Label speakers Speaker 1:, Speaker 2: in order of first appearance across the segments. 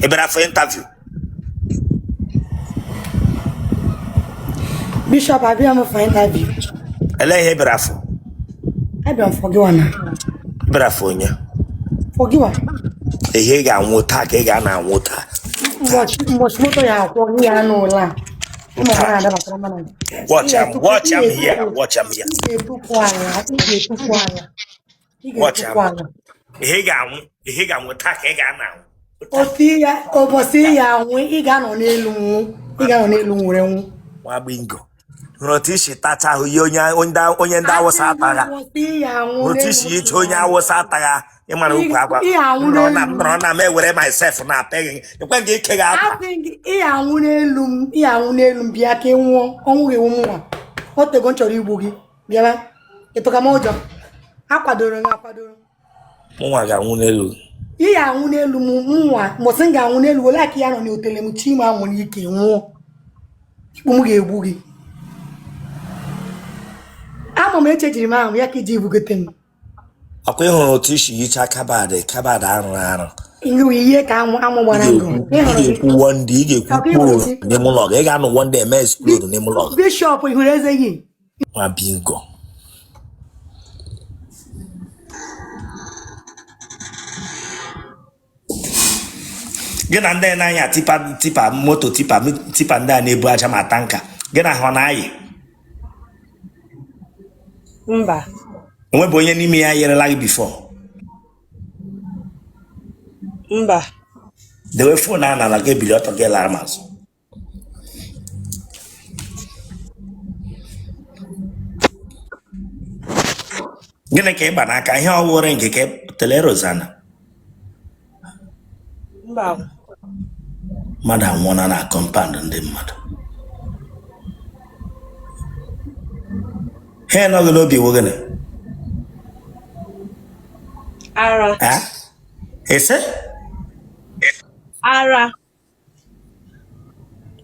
Speaker 1: Ị bịara for interview?
Speaker 2: Bishop, abịa m for interview.
Speaker 1: Elee ihe ị bịara for?
Speaker 2: Abịa m for gịwa na.
Speaker 1: Ị bịara for onye?
Speaker 2: For gịwa.
Speaker 1: Ihe ị ga-anwụ taa ka ị ga na-anwụ taa.
Speaker 2: Ụbọchị ụbọchị moto ya akwọ gị ya n'ụlọ a. Ụmụ ha na-adabatara mana gị.
Speaker 1: Watch
Speaker 2: Ị
Speaker 1: am,
Speaker 2: ga-etupu
Speaker 1: watch
Speaker 2: ị
Speaker 1: am here,
Speaker 2: ga-etupu
Speaker 1: watch am here.
Speaker 2: ị ga-etupu ala, ị ga-etupu ala, ị
Speaker 1: Watch am.
Speaker 2: ga-etupu ala.
Speaker 1: Ihe ị ga-anwụ, ihe ị ga-anwụ taa ka ị ga na-anwụ. Taa.
Speaker 2: Otu ya ụbọchị ị ya anwụ, ị ga-anọ n'elu nwụ, ị ga-anọ n'elu nwere nwụ.
Speaker 1: Nwa bingo. Hụrụ otu i si tacha ahụ ihe onye onye ndị
Speaker 2: Asị
Speaker 1: Awụsa
Speaker 2: gị
Speaker 1: atagha.
Speaker 2: ụbọchị ị ya anwụ
Speaker 1: Hụrụ otu
Speaker 2: n'elu
Speaker 1: i si
Speaker 2: moto
Speaker 1: iche onye
Speaker 2: ya anwụ.
Speaker 1: Awụsa atagha ịmara
Speaker 2: Ị
Speaker 1: ukwu agwa.
Speaker 2: ị anwụ
Speaker 1: Nọrọ na
Speaker 2: n'elu m.
Speaker 1: nọrọ na m ewere myself na apị gị. Ekwe gị ike gị akwa.
Speaker 2: Asị gị ị anwụ n'elu m, ị anwụ n'elu m bịa ka ị nwụọ, ọnwụ ga-ewu mụnwa. O tego m chọrọ igbu gị, bịaba. Ị tụka m ụjọ. Akwadoro m akwadoro.
Speaker 1: Mụnwa ga-anwụ n'elu.
Speaker 2: Ị ya anwụ n'elu m mụnwa, mbọsị m ga-anwụ n'elu were aka ya nọ n'otele m chi m anwụ n'ike nwụọ. Ikpu m ga-egbu gị. Ama m echejiri m ahụ ya ka iji bugote m.
Speaker 1: Ọkwa ị hụrụ otu i si yicha cupboard cupboard arụrụ arụ.
Speaker 2: Ịṅụ ihe ka anwụ anwụ
Speaker 1: Ị
Speaker 2: gbara ngụ.
Speaker 1: ga-ekwu
Speaker 2: Ị
Speaker 1: ị
Speaker 2: hụrụ gị.
Speaker 1: ga-ekwu one day ị ga-ekwu
Speaker 2: Ọkwa ị hụrụ
Speaker 1: kpoo
Speaker 2: gị.
Speaker 1: n'ime ụlọ gị. Ị ga-anọ one day eme explode n'ime ụlọ gị.
Speaker 2: Bishọp ị hụrụ eze gị.
Speaker 1: Nwa bingo. Gị na ndị na-anya tipper tipper moto tipper tipper ndị a na-ebu aja ma tanker gị na ha ọ na-ayị?
Speaker 3: Mba.
Speaker 1: Enwebe onye n'ime ya yerela gị before?
Speaker 3: Mba.
Speaker 1: Dewe phone a n'ala gị ebili ọtọ gị lara m azụ. Gịnị ka ị gba n'aka ihe ọ wụrụ nke ka tele Rosanna?
Speaker 3: Mba.
Speaker 1: Mmadụ anwụọla na compound ndị mmadụ. Ha nọ gị n'obi wụ gịnị?
Speaker 3: Ara.
Speaker 1: Ese?
Speaker 3: Ara.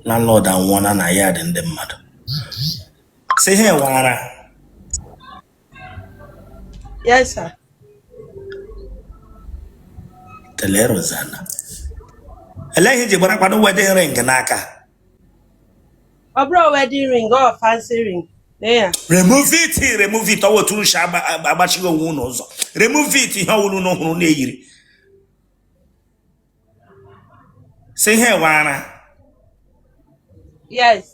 Speaker 1: Landlord anwụọla na yard ndị mmadụ. Sị ihe wụ ara.
Speaker 3: Yes, sir.
Speaker 1: Tele Rosanna. Elee ihe i ji gbara wedding ring n'aka?
Speaker 3: Ọ bụrọ wedding ring, ọ fancy ring. Lee ya.
Speaker 1: Remove it, remove it. Ọ wụ otu unu si agbachighị onwe unu ụzọ. Remove it, ihe ọwụrụ unu hụrụ na-eyiri. Sị ihe wụ ara.
Speaker 3: Yes.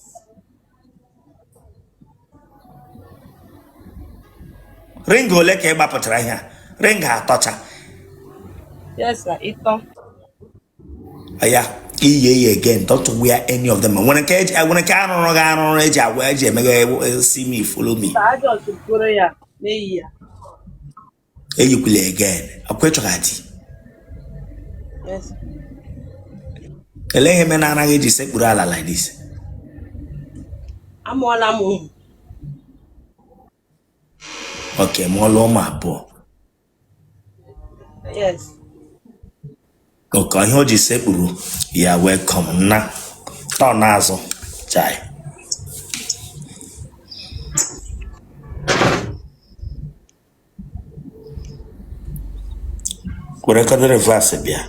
Speaker 1: Ring ole ka ị gbapụtara ihe a? Ring atọcha.
Speaker 3: Yes, sir. Ịtọ.
Speaker 1: Ya iye ya again, don't wear any of them. Nwere nke eji nwere nke arụrụ gị arụrụ eji agwa eji emeghe see me follow me.
Speaker 3: Sir, I just goro ya na-eyi ya.
Speaker 1: Eyikwula again. Ọkwa ị chọga di.
Speaker 3: Yes.
Speaker 1: Elee ihe mere na ara gị ji sekpuru ala like this?
Speaker 3: Amụọla m ụmụ.
Speaker 1: Okay, mụọla ụmụ abụọ.
Speaker 3: Yes.
Speaker 1: Okay, ihe o ji sekpuru ya welcome nna tọ n'azụ chai. Were kọdụ reverse bịa.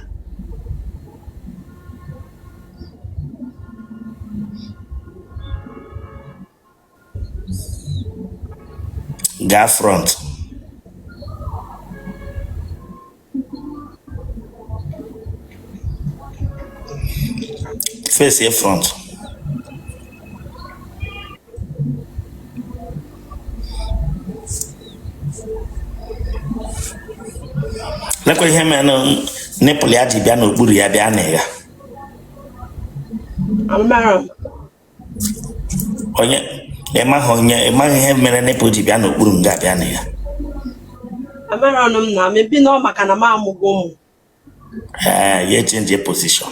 Speaker 1: Gaa front. Face front. Lekwa ihe mere na nipple ya ji bịa n'okpuru ya bịa na ya.
Speaker 3: Amara m.
Speaker 1: Onye ịmaghị onye ịmaghị ihe mere nipple ji bịa n'okpuru nga bịa na ya.
Speaker 3: Amara ọnụ m na maybe na ọ maka na m amụgo ụmụ.
Speaker 1: Ee, ya change position.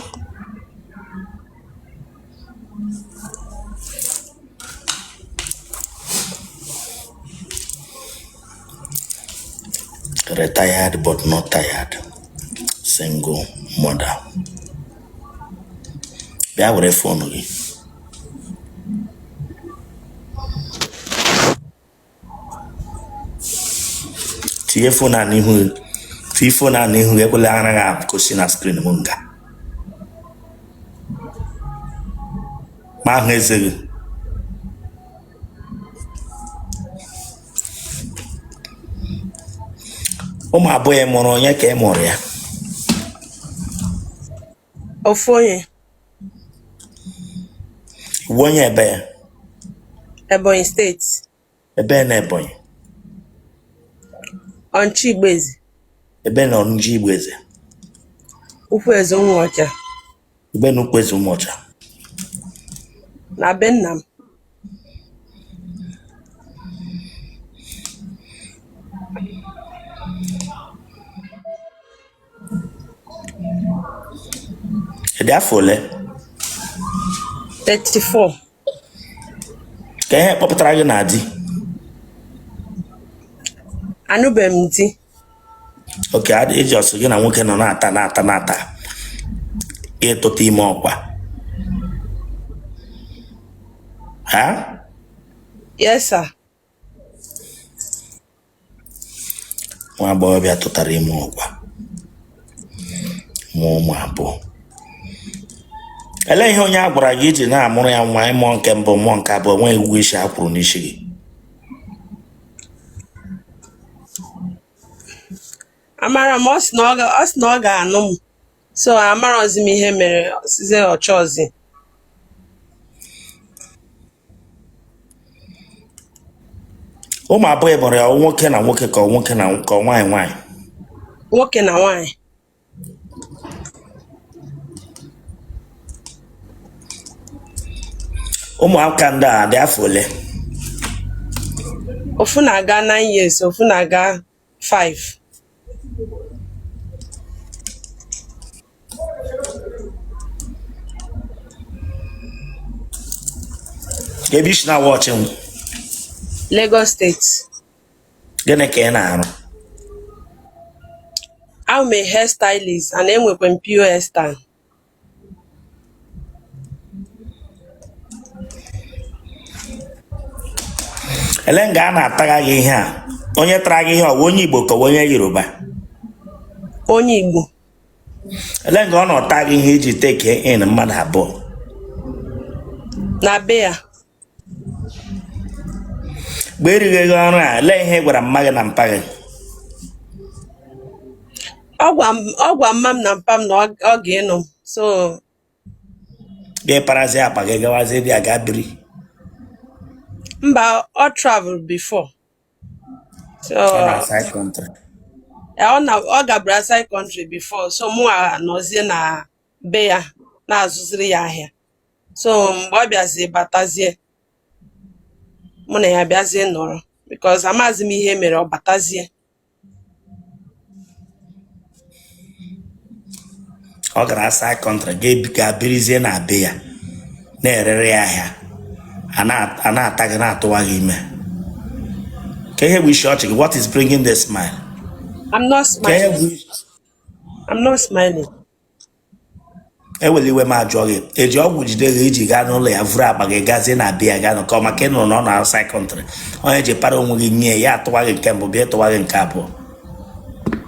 Speaker 1: Retired but not tired. Single mother. Bịa were phone gị. Tinye phone a n'ihu gị. Tinye phone a n'ihu gị ekwela ara gị gosi na screen m nga. Ma ahụ eze gị. Ụmụ abụọ ị mụrụ, onye ka ị mụrụ ya?
Speaker 3: Ofu onye.
Speaker 1: Ị wụ onye ebe?
Speaker 3: Ebonyi steeti.
Speaker 1: Ebe na Ebonyi?
Speaker 3: Ọnchị Igboeze.
Speaker 1: Ebe na Ọnchị Igboeze?
Speaker 3: Ukwueze Ụmụọcha.
Speaker 1: Ebe na Ukwueze Ụmụọcha?
Speaker 3: Na be nna m.
Speaker 1: Ị dị afọ ole?
Speaker 3: 34.
Speaker 1: Ka ihe kpọpụtara gị na di?
Speaker 3: Anụbeghị m di.
Speaker 1: Okay, eji ọsọ gị na nwoke nọ na-ata na-ata na-ata ịtụta ime ọkwa ha?
Speaker 3: Yes, sir.
Speaker 1: Nwa agbọghọbịa tụtara ime ọkwa, mụọ ụmụ abụọ. Elee ihe onye a gwara gị iji na-amụrụ ya nwa? Ịmụọ nke mbụ, mụọ nke abụọ, nweghị ụgwọ isi a kwụrụ n'isi gị.
Speaker 3: Amara m, ọ sị na ọ ga-anụ m, so amarọzi m ihe mere sizie ọ chọọzi.
Speaker 1: Ụmụ abụọ ị mụrụ ya, ọ nwoke na nwoke ka ọ nwoke na ka ọ nwaanyị nwaanyị?
Speaker 3: Nwoke na nwaanyị.
Speaker 1: Ụmụaka ndị a dị afọ ole?
Speaker 3: Ofu na-aga 9 years, ofu na-aga 5.
Speaker 1: Ebe i si na-watch m?
Speaker 3: Lagos steeti.
Speaker 1: Gịnị ka ị na-arụ?
Speaker 3: I'm a hairstylist and enwekwa m POS stand.
Speaker 1: Ele nga a na-atagha gị ihe a? Onye tara gị ihe, ọ bụ onye Igbo ka ọ bụ onye Yoruba?
Speaker 3: Onye Igbo.
Speaker 1: Ele nga ọ nọ taa gị ihe iji take in mmadụ abụọ?
Speaker 3: Na be ya.
Speaker 1: Mgbe erighị ego ọrụ a, elee ihe ị gwara mma gị na mpa gị?
Speaker 3: Ọ gwa mma m na mpa m na ọ ga-ịnụ m, so
Speaker 1: Gị parazi akpa gị gawazie dị aga biri?
Speaker 3: Mba, ọ travel before, so
Speaker 1: Ọ na outside country?
Speaker 3: Ọ gaburu outside country before, so mụ anọzie na be ya na-azụziri ya ahịa. So mgbe ọ bịazie batazie, mụ na ya bịazie nọrọ, because amazi m ihe mere ọ batazie.
Speaker 1: Ọ gara outside country, ga birizie na be ya na-erere ya ahịa, a na-ata gị, na-atụwa gị ime. Ka ihe bụ isi ọchị gị? What is bringing the smile?
Speaker 3: I'm not
Speaker 1: Ka ihe
Speaker 3: smiling.
Speaker 1: bụ
Speaker 3: I'm not smiling.
Speaker 1: Ewela iwe m ajụọ gị, eji ọgwụ jide gị iji gaa n'ụlọ ya vuru akpa gị gazie na be ya gaa nọ, maka ị nụrụ na ọ na outside country, onye ji para onwe gị nye ya atụwa gị nke mbụ, bịa tụwa gị nke abụọ?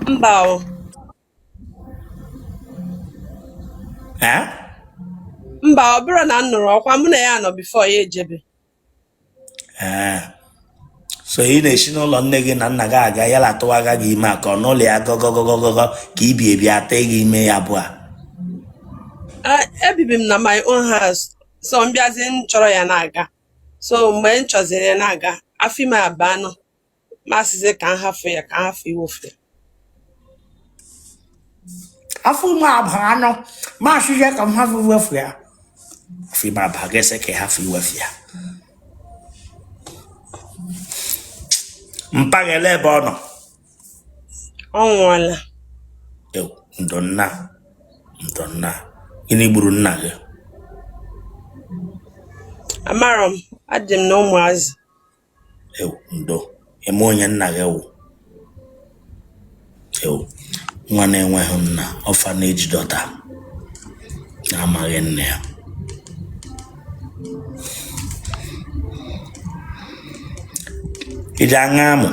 Speaker 3: Mba o.
Speaker 1: Eh?
Speaker 3: Mba, ọ bụrụ na m nụrụ ọkwa mụ na ya nọ before ya ejebe.
Speaker 1: Ee. So ị na-esi n'ụlọ nne gị na nna gị aga ya atụwaga gị ime a, ka ọ n'ụlọ ya gọgọgọgọgọ ka ibi ebi ata gị ime ya abụọ a?
Speaker 3: Ebibi m na my own house, so m bịazi m chọrọ ya na-aga. So mgbe m chọziri ya na-aga, afọ ime abanụ m, asịzi ka m hafụ ya, ka m hafụ iwofe.
Speaker 1: Afọ ime aba anọ ma asịzi ka m hafụ iwefu ya. Afọ ime aba gị, sị ka ị hafụ iwefu ya. Mpa gị, ele ebe ọ nọ?
Speaker 3: Ọ nwụọla.
Speaker 1: Ew, ndo nna, ndo nna. Gịnị gburu nna gị?
Speaker 3: Amarọ m, adị m na ụmụazị.
Speaker 1: Ew, ndo. Eme onye nna gị wụ? Ew, nwa na-enweghị nna, orphanage daughter na-amaghị nne ya. Iji aṅa amụ?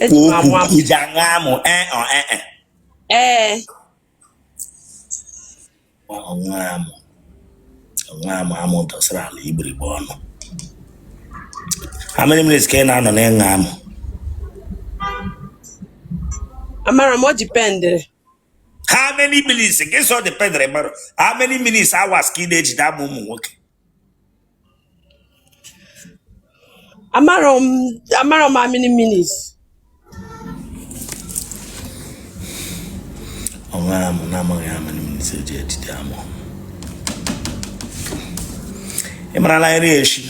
Speaker 3: Eji
Speaker 1: Kwuo
Speaker 3: m amụ
Speaker 1: okwu.
Speaker 3: amụ.
Speaker 1: Iji aṅa amụ, ee ọ ee?
Speaker 3: Ee.
Speaker 1: Ọnwa amụ ọnwa amụ amụ dọsara ala igbirigbe ọnụ. How many minutes ka ị na-anọ n'ịṅụ amụ?
Speaker 3: Amara m, ọ dependịrị.
Speaker 1: How many minutes gị sọ dependịrị mmadụ? How many minutes, hours ka ị na-ejide amụ ụmụ nwoke?
Speaker 3: Amarọ m how many minutes.
Speaker 1: Ọnwa amụ na-amaghị how many minutes eji ejide amụ. Ị marala nri eshi?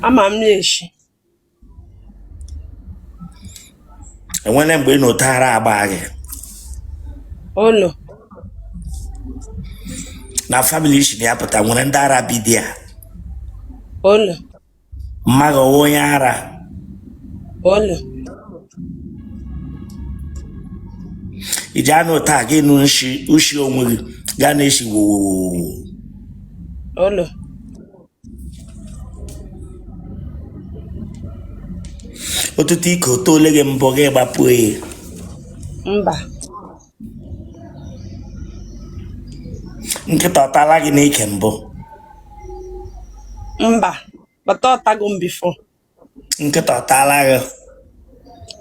Speaker 3: Ama m na-eshi.
Speaker 1: Enwere mgbe ị na otu ara agba gị?
Speaker 3: Olo.
Speaker 1: Na family i shi na ya pụta, nwere ndị ara bi there?
Speaker 3: Olo.
Speaker 1: Mma gị ọ wụ onye ara?
Speaker 3: Olo.
Speaker 1: Iji anụ otu a gị nụ nshi ushi onwe gị gaa na-eshi wowowowo?
Speaker 3: Olo.
Speaker 1: Ọtụtụ ike o toole gị mbụ gị gbapụ ya?
Speaker 3: Mba.
Speaker 1: Nkịta ọ tala gị n'ike mbụ?
Speaker 3: Mba, but ọ tago m before.
Speaker 1: Nkịta ọ tala gị?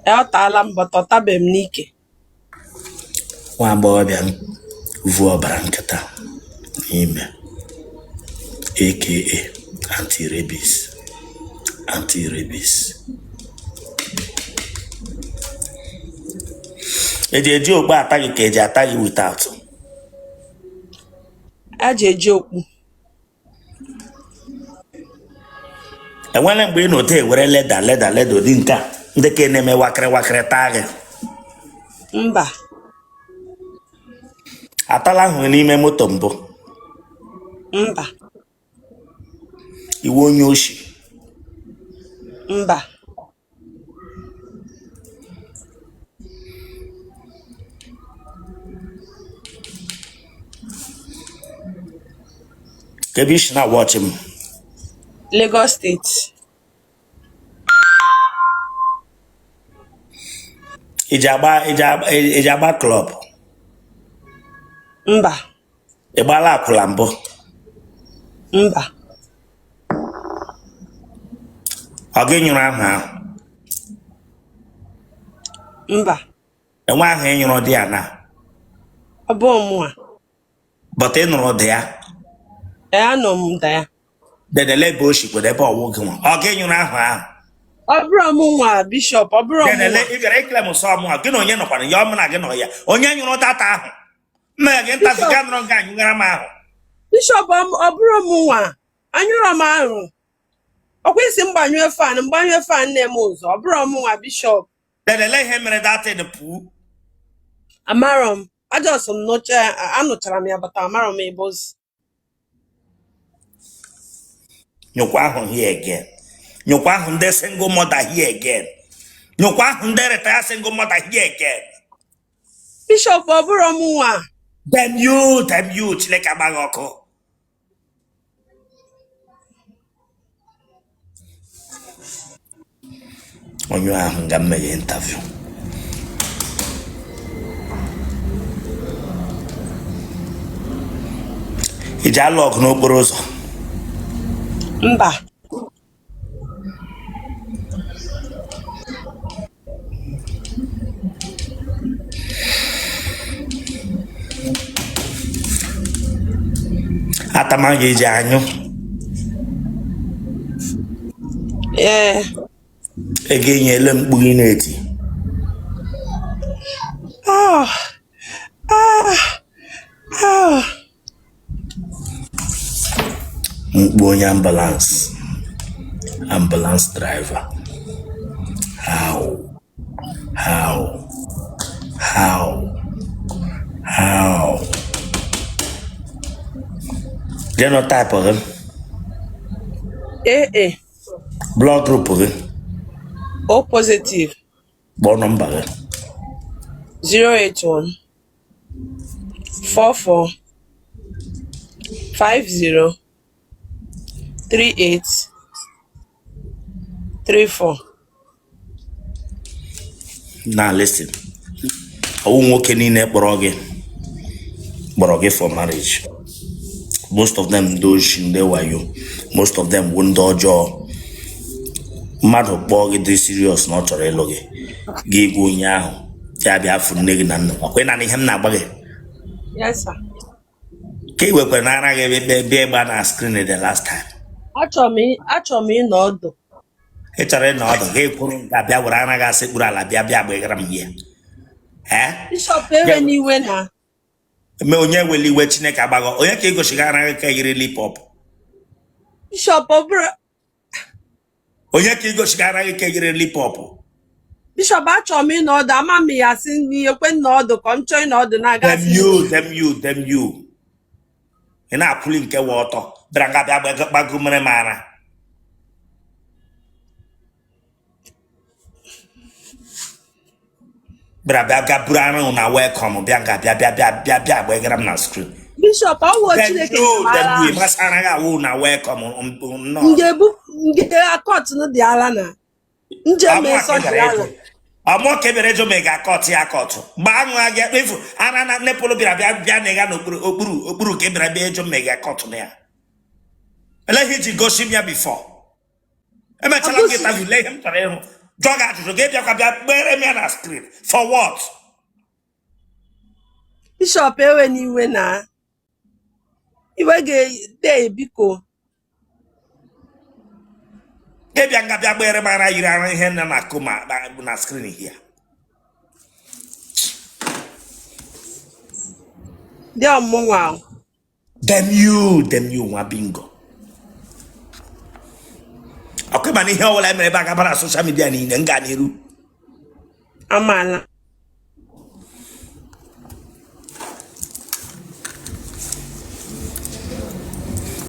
Speaker 3: Ee, ọ taala m, but ọ tabeghị m n'ike.
Speaker 1: Nwa agbọghọbịa vu ọbara nkịta n'ime, aka anti-rabies, anti-rabies. Eji eji okpu ata gị ka eji ata gị without?
Speaker 3: A ji eji okpu.
Speaker 1: Enwere mgbe ị nọte ewere leather leather leather ụdị nke a ndị ka na-eme wakịrị wakịrị taa gị?
Speaker 3: Mba.
Speaker 1: Atala ahụ n'ime moto mbụ?
Speaker 3: Mba.
Speaker 1: Ị wụ onye oshi?
Speaker 3: Mba.
Speaker 1: Ka ebe i si na-watch m?
Speaker 3: Lagos State.
Speaker 1: Iji agba club?
Speaker 3: Mba.
Speaker 1: Ị gbala akwụla mbụ?
Speaker 3: Mba.
Speaker 1: Ọ gị nyụrụ ahụ ahụ?
Speaker 3: Mba.
Speaker 1: Enwe ahụ ị nyụrụ dị ya na?
Speaker 3: Ọ bụ mụa.
Speaker 1: But ị nụrụ dị ya?
Speaker 3: Ee, anọ m da ya.
Speaker 1: Dedele ebe o shikwere ebe ọwụ gị nwa, ọ gị nyụrụ ahụ ahụ?
Speaker 3: Ọ bụrụ mụ nwa, Bishop, ọ bụrụ mụ
Speaker 1: Dedele
Speaker 3: nwa.
Speaker 1: ị bịara ikele m sọ mụnwa gị na onye nọkwara ya, ọ mụ na gị nọ ya, onye nyụrụ data ahụ mmeghe gị ntazi
Speaker 3: Bishop
Speaker 1: ga nọrọ nga anyụghara m ahụ.
Speaker 3: Bishop, ọ bụrụ mụ nwa, anyụrọ m ahụ. Ọkwa ị sị m gbanyụọ fan, m gbanyụọ fan na-eme ụzọ. Ọ bụrụ mụ nwa, Bishop.
Speaker 1: Dedele ihe mere datin pụọ.
Speaker 3: Amarọ m. A just m nụcha, anụchara m ya, but amarọ m ebe o si.
Speaker 1: Nyụkwa ahụ here again, nyụkwa ahụ ndị single mother here again, nyụkwa ahụ ndị retire single mother here again.
Speaker 3: Bishop, ọ bụrụ mụ nwa.
Speaker 1: Damn you, damn you, Chineke agba gị ọkụ. Onye ahụ nga mmeghe interview. Ị ji alụ ọgụ n'okporo ụzọ?
Speaker 3: Mba.
Speaker 1: Atama gị eji anyụ?
Speaker 3: Ee.
Speaker 1: Ego enyela mkpu gị na-eti?
Speaker 3: Ah, ah, ah.
Speaker 1: Mkpu onye ambulance, ambulance driver. How, how, how, how? Genotype gị?
Speaker 3: AA.
Speaker 1: Blood group gị?
Speaker 3: O positive.
Speaker 1: Kpọọ nọmba gị.
Speaker 3: 081 44 50 38 34.
Speaker 1: Na listen, ọwụ nwoke niile kpọrọ gị kpọrọ gị for marriage, most of them ndị oshi, ndị wayo, most of them wụ ndị ọjọọ. Mmadụ kpọọ gị dị serious na ọ chọrọ ịlụ gị, gị gwa onye ahụ ya bịa fụ nne gị na nna. Ọkwa ị na-anụ ihe m na-agwa gị?
Speaker 3: Yes, sir.
Speaker 1: Ka ị wekwara na ara gị ebe bịa ịgba na screen the last time.
Speaker 3: Achọrọ m ịnọ ọdụ.
Speaker 1: Ị chọrọ ịnọ ọdụ, gị kwuru nga bịa were ara gị asị kpuru ala bịa bịa gbegara m ihe. Ee?
Speaker 3: Bishọp, ewena iwe na.
Speaker 1: Eme onye weli iwe, Chineke agbaghọ onye ka ị gosiga ara gị ka yiri lip up.
Speaker 3: Bishọp, ọ bụrụ
Speaker 1: Onye ka ị gosiga ara gị ka yiri lip up?
Speaker 3: Bishọp, achọrọ m ịnọ ọdụ, ama m ya sị ekwe nọ ọdụ ka m chọọ ịnọ ọdụ na-aga.
Speaker 1: Damn you, damn you, damn you. Ị na-akwụli nke wa ọtọ bịara nga bịa gbago mere m ara. Bịara bịa ga buru ara na welcome bịa nga bịa bịa bịa bịa bịa gbegara m na screen.
Speaker 3: Bishọp, ọ wụ Chineke
Speaker 1: Damn you, masị ara gị awụ na welcome nnọọ.
Speaker 3: Nge-ebu nge akọtụnụ dị ala na njem nsọ dị ala.
Speaker 1: Ọmụ ka ebere jụ ma ị ga-akọtụ ya akọtụ mgbe aṅụ a ga efu ara na nipple bịara bịa bịa na ịga n'okpuru okpuru okpuru ka ị bịara bịa ịjụ ma ị ga-akọtụ na ya. Ele ihe iji gosi m ya before emechala m gị interview, lee ihe m chọrọ ịhụ, jụọ gị ajụjụ, gị bịakwa bịa kpere m ya na screen for what?
Speaker 3: Bishọp, ewena iwe na iwe ga-ede, biko.
Speaker 1: Gị bịa nga bịa gbere m ara yiri ara ihe nọ na coma na screen here.
Speaker 3: Dị ọmụnwa.
Speaker 1: Damn you, damn you, nwa bingo. Ọkwa ịma na ihe ọbụla mere ebe a gabara social media niile nga n'iru.
Speaker 3: Amaala.